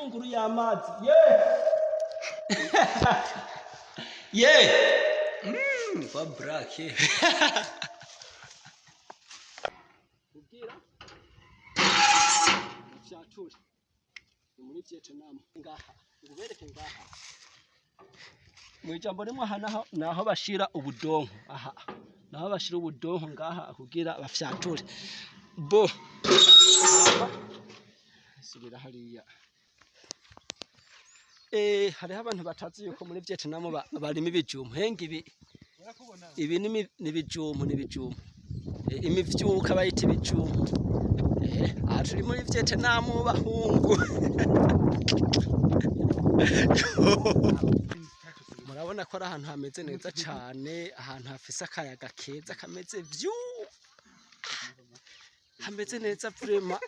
Nguru y'amazi ye ye kwa brake ubwira cyature ni muri Vietnam ngaha ngubereke ngaha mu ijambo rimwe aha naho bashira ubudonko aha naho bashira ubudonko ngaha kugira bafyature bo subira hariya. Hariho abantu batazi yuko muri Vietnam barima ibijumbu henga ibi ni ibijumbu imivyuka bayita ibijumbu. Aha turi muri Vietnam bahungu. Murabona ko ari ahantu hameze neza cane, ahantu hafise akayaga keza kameze vyu, hameze neza vraiment.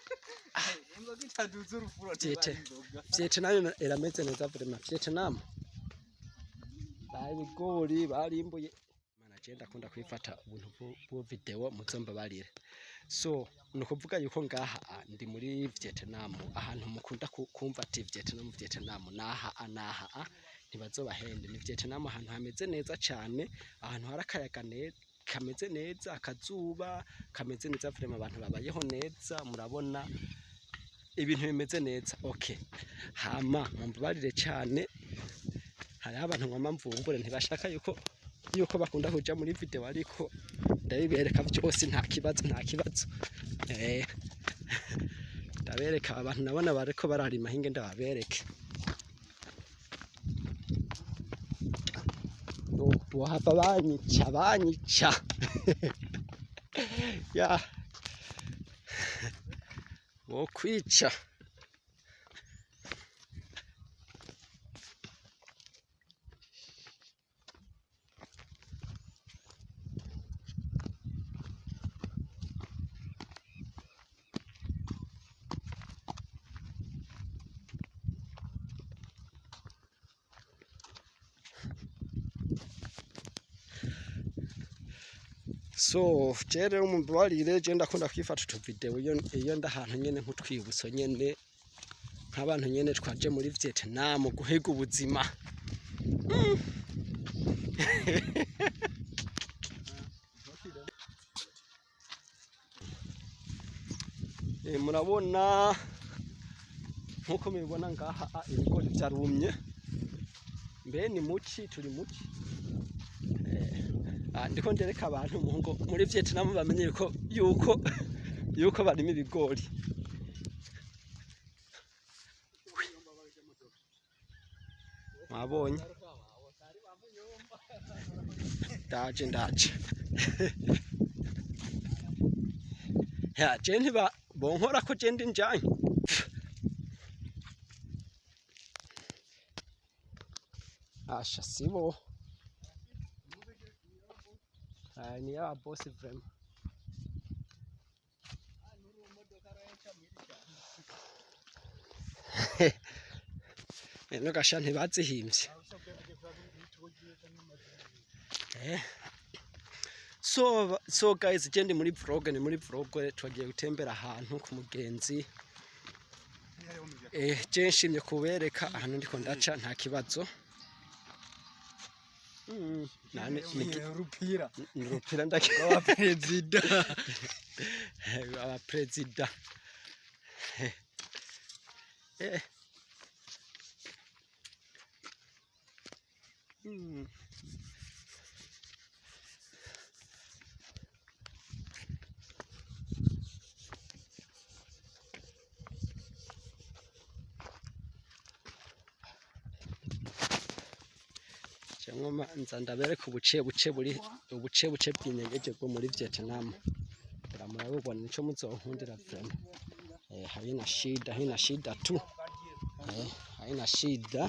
Vietnam irameze neza vraiment. Vietnam ibigori barimbuye. Mana je ndakunda kwifata ubuntu bwo video muzomba barire. So nukuvuga yuko ngaha ndi muri Vietnam, ahantu mukunda kumva ati Vietnam Vietnam naha naha ntibazobahende. Ni Vietnam ahantu hameze neza cane, ahantu hari akayaga kameze neza, akazuba kameze neza vraiment, abantu babayeho neza, murabona ibintu bimeze neza. Okay, hama mumbabarire cyane, hariho abantu ngoma mvumbure ntibashaka yuko bakunda kuja muri video, ariko ndabibereka byose nta kibazo nta kibazo. Ndabereka abantu nabona bariko bararima hinge ndababereke. Bohava banyica banyica. Ya bokwica. So jere umumbarire je ndakunda kwifata utu video iyo ndahantu nyene nk'utwibutso nyene nk'abantu nyene twaje muri Vietnam guhiga ubuzima. Murabona nkuko mubibona ngaha ibigori vyarumye, mbe ni muci turi muci. Ndiko ndereka abantu muhungu muri Vietnam bamenye yuko barima ibigori. Mwabonye ndaje ya je ntiba bonkora ko je ndi njanye. Asha sibo ni ya boss vraiment. Eno gasha ntibazihimvye. So guys, je ndi muri vlog, ni muri vlog twagiye gutembera ahantu ku mugenzi. Je nshimye kubereka ahantu ndiko ndaca nta kibazo. Nane rupira rupira ndakira aba president aba president. Nza ndabereka ubuce buce buri ubuce buce bw'inyegeje bwo muri Vietnam. Murabubona nico muzonkundira vraiment. Haina shida, haina shida tu. Haina shida.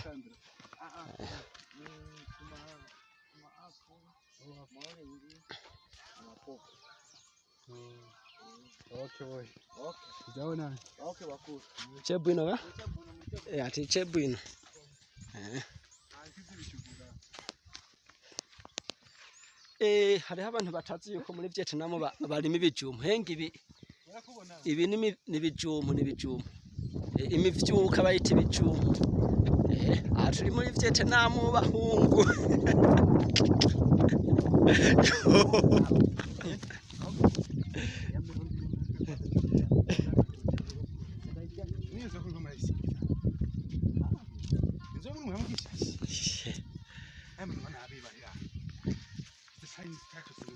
Chebwino ba? Ati chebwino. Hariho abantu batazi yuko muri Vietnam barima ibijumbu. Henga ibi ibi ni ibijumbu, ni ibijumbu. Imivyuka bayita ibijumbu. Aha turi muri Vietnam bahungu.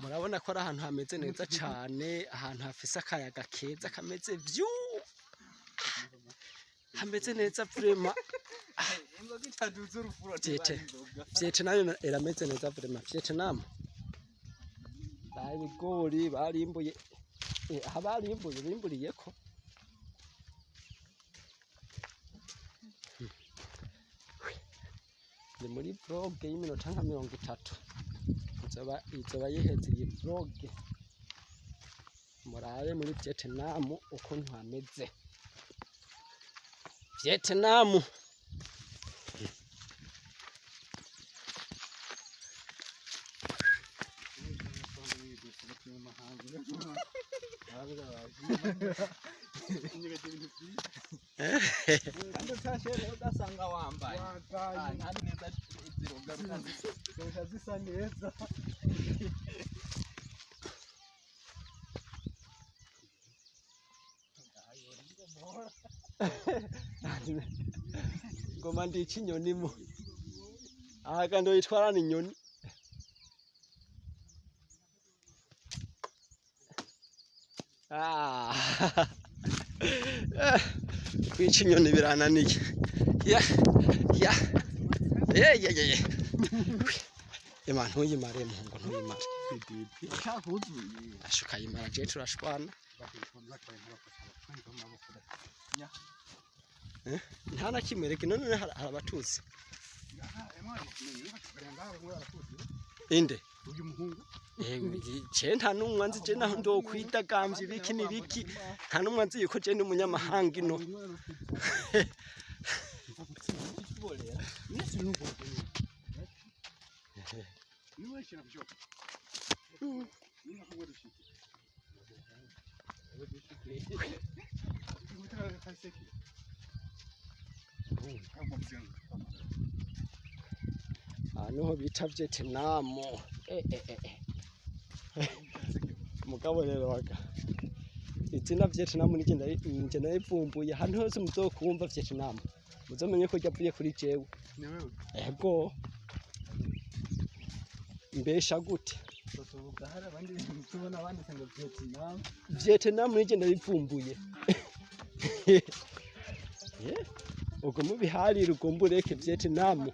Murabona ko ari ahantu hameze neza cane, ahantu hafise akayaga keza kameze vyu, hameze neza vraiment. Vietnam irameze neza vraiment. Vietnam ibigori barimbuye, aha barimbuye bimburiyeko. Ni muri vlog y'iminota nka 30 izoba yiheze iyi vlog. Murabe muri Vietnam ukuntu hameze. Vietnam. Ngoma ndica inyoni mu aha ndoyitwarana inyoni. Kwica inyoni birananiye. Ya ya ye ye ye. Ema ntuyimare muhungu, ntuyimare. Ashuka yimara je turashwana. Nta na kimwe reka none hari abatutsi. Inde? Je nta n'umwe nzi, je naho ndokwidagambya ibiki n'ibiki, nta n'umwe nzi yuko je ndi umunyamahanga ino. Aha niho bita Vietnam. Mugabo rero waga izina Vietnam nije narivumbuye. Ahantu hose muzokumva Vietnam muzomenye ko ryavuye kuri jewe. Ego mbesha gute? Vietnam nije narivumbuye. Ubwo mubiharire ugomba ureke Vietnam.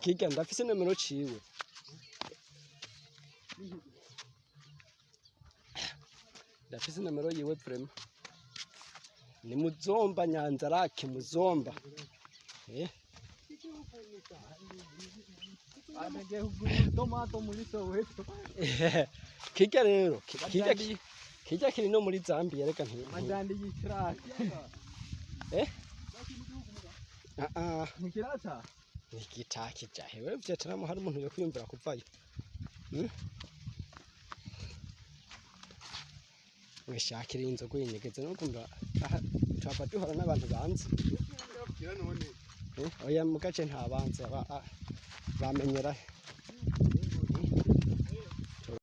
Kirya ndafise nomero ciwe. Ndafise nomero yiwe vraiment. Ni Muzomba Nyanzarake Muzomba. Kirya rero kirya kiri no muri Zambia reka nti. Nikita hewe Vietnam hari umuntu yo kwiyumvira kuvayo. Wishakira inzoga uyinyegeze no kumva twaba duhora n'abantu banze. Oya mu gace nta banze bamenyera.